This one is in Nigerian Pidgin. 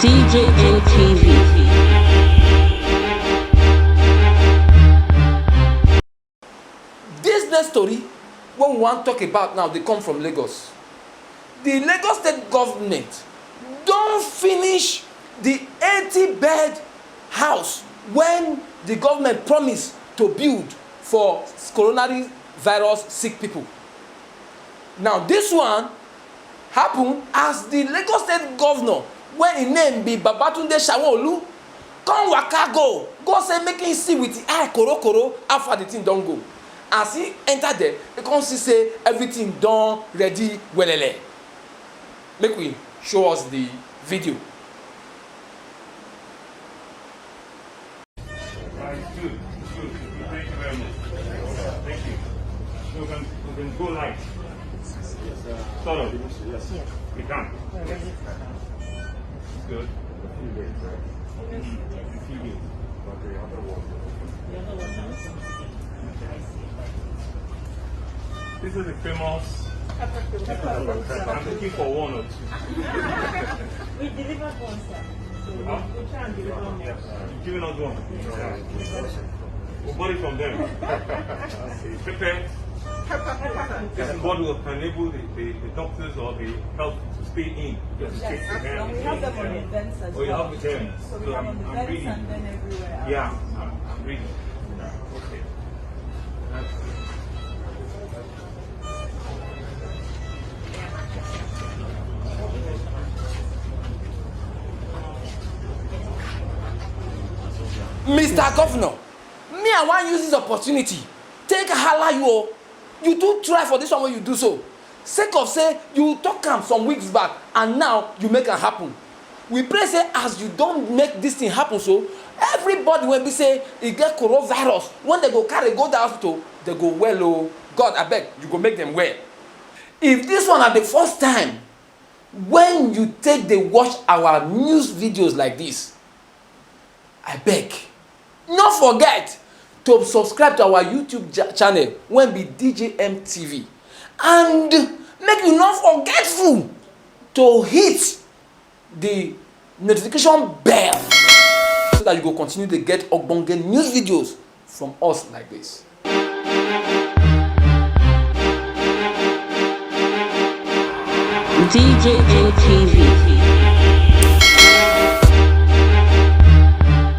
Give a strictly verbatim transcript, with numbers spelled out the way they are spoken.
D J N T V. This next story wey we wan talk about now dey come from Lagos. The Lagos state government don finish the eighty bed house wey the government promise to build for coronavirus sick people. Now this one happen as the Lagos state governor wey im name be Babatunde Sanwo-Olu come waka go go say make im see with im eye korokoro how far the thing don go. As he enter there, he come see say everything don ready welele. Make we show us the video. Right, good, good. Thank you very much. Thank you. We can, we can go live. Sort of. Yes. We can. It's good. Mm, a few days. This is a famous. I'm looking for one or two. We delivered one, sir. So Huh? we, we try and deliver more. You've given us one. We bought it from them. Pepper. This is what will enable the, the, the doctors or the health to stay in. Just to Yes, take the and we have them on events as Oh, you well. have the them. So we So have I'm, on I'm events reading. And then everywhere. Yeah, I'm, I'm reading. Yeah, okay. That's good. Mister Governor, me I wan use this opportunity take hala you o. You too try for this one wey you do so. Sake of say you talk am some weeks back and now you make am happen. We pray say as you don make this thing happen so, everybody wey be say e get coronavirus, when dem go carry go that hospital, dem go well o. God abeg, you go make dem well. If this one na the first time when you take dey watch our news videos like this, I beg, no forget to subscribe to our YouTube cha- channel wey be D J M T V, and make you no forgetful to hit the notification bell so that you go continue to get ogbonge news videos from us like this. D J N T V.